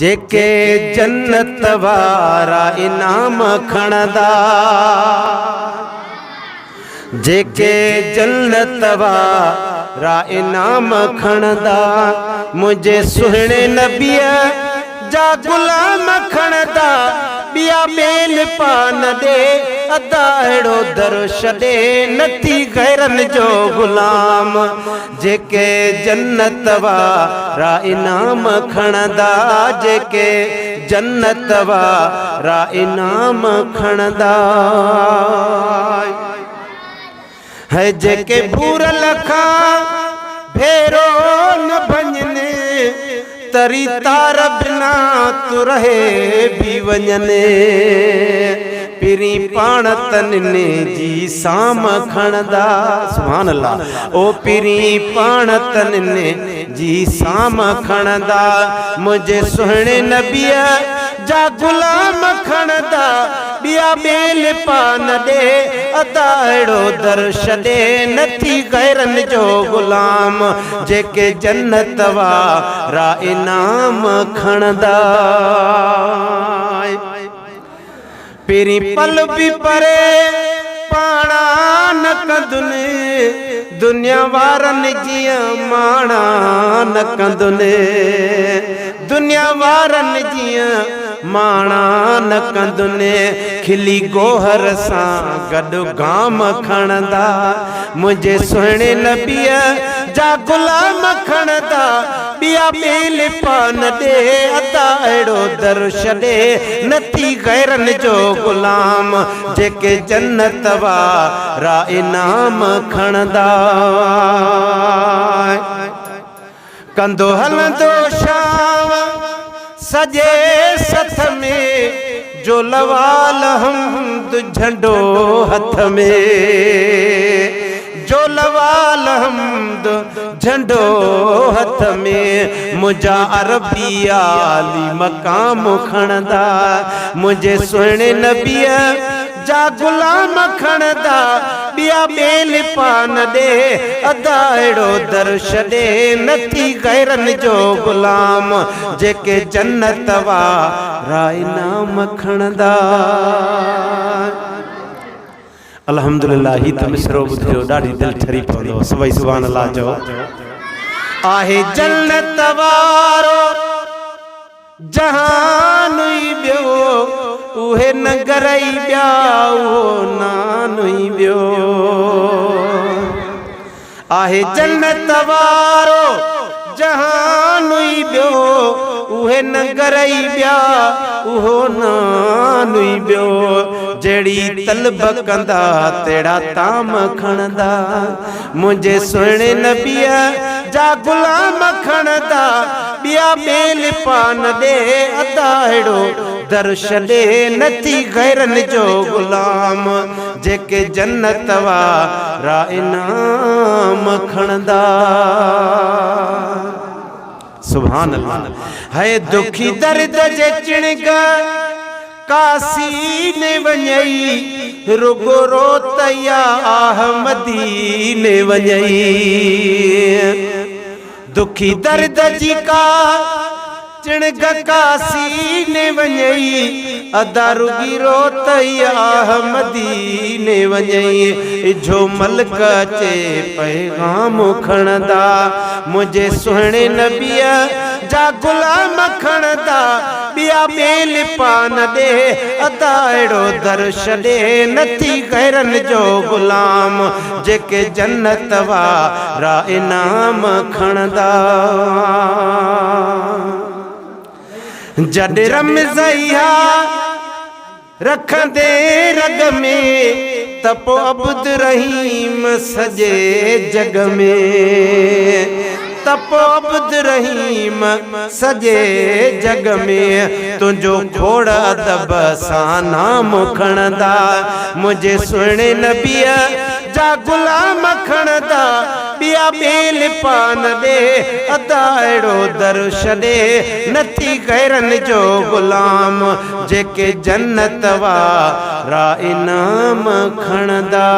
جيڪي جنت وارا انعام کڻندا، جيڪي جنت وارا انعام کڻندا، منهنجي سهڻي نبيء جا غلام کڻندا، ٻيا ٻيل پان ڏي ادا اهڙو در ڇڏي نه ٿي غيرن جو غلام. جيڪي جنت وارا انعام کڻندا، جيڪي جنت وارا انعام کڻندا. هي جيڪي ڀورل کان ڀيرو نه ڀڃن، تري تار بنا ترهي به وڃن. پرين پاڻ تنن جي سام کڻندا. سبحان الله او پرين پاڻ تنن جي سام کڻندا، منهنجي سهڻي نبيء جا غلام کڻندا، ٻيا ٻيل پان ڏي ادا اهڙو در ڇڏي نه ٿي غيرن جو غلام، جيڪي جنت وارا انعام کڻندا. پرين پل به پري پاڻا نه ڪندن، دنيا وارن جيئن ماڻا نه ڪندن، دنيا وارن جيئن ماڻا نه ڪندن، کلي گوهر سان گڏ گام کڻندا، منهنجي سهڻي نبيء جا غلام کڻندا، ٻيا ٻيل پان ڏي ادا اهڙو در ڇڏي نه ٿي غيرن جو غلام، جيڪي جنت وارا انعام کڻندا. ڪندو هلندو شام سڄي سٿ ۾، جو لوال حمد جهنڊو هٿ ۾، جو لوال حمد جهنڊو هٿ ۾، منهنجا عربي عالي مقام کڻندا، منهنجي سهڻي نبيء جا غلام کڻندا، ٻيا ٻيل پان ڏي ادا اهڙو در ڇڏي نه ٿي غيرن جو غلام، جيڪي جنت وارا انعام کڻندا. الحمدلله هي ته مصرعو ٻڌجو ڏاڍي دل ٺري پوندو. سڀئي سبحان الله چئو. آهي جنت وارو جهان ئي ٻيو، اهي ننگر ئي ٻيا، اهو نان ئي ٻيو. آهي جنت وارو جهان ئي ٻيو، اهي ننگر ئي ٻيا، اهو نان ئي ٻيو. جهڙي طلب ڪندا تهڙا طعام کڻندا، منهنجي سهڻي نبيء جا غلام کڻندا، ٻيا ٻيل پان ڏي ادا اهڙو در ڇڏي نه ٿي غيرن جو غلام، جيڪي جنت وارا انعام کڻندا. سبحان الله هي دکي درد جي چڻگ ڪاسيني وڃئي، رڳو روت يا آه مديني وڃئي. دکي درد جي ڪا چڻگ ڪاسيني وڃئي، ادا رڳي روت يا آه مديني وڃئي. اجهو ملڪ اچي پيغام کڻندا، منهنجي سهڻي نبيء جا غلام کڻندا، ٻيا ٻيل پان ڏي ادا اهڙو در ڇڏي نه ٿي غيرن جو غلام، جيڪي جنت وارا انعام کڻندا. جڏ رمز اها رکندي رڳ ۾، ته پو عبدالرحيم سڄي جڳ ۾، ته پو عبدالرحيم سڄي جڳ ۾، تنهنجو کوڙ ادب سان نام کڻندا، منهنجي سهڻي نبيء جا غلام کڻندا، ٻيا ٻيل پان ڏي ادا اهڙو در ڇڏي نه ٿي غيرن جو غلام، جيڪي جنت وارا انعام کڻندا.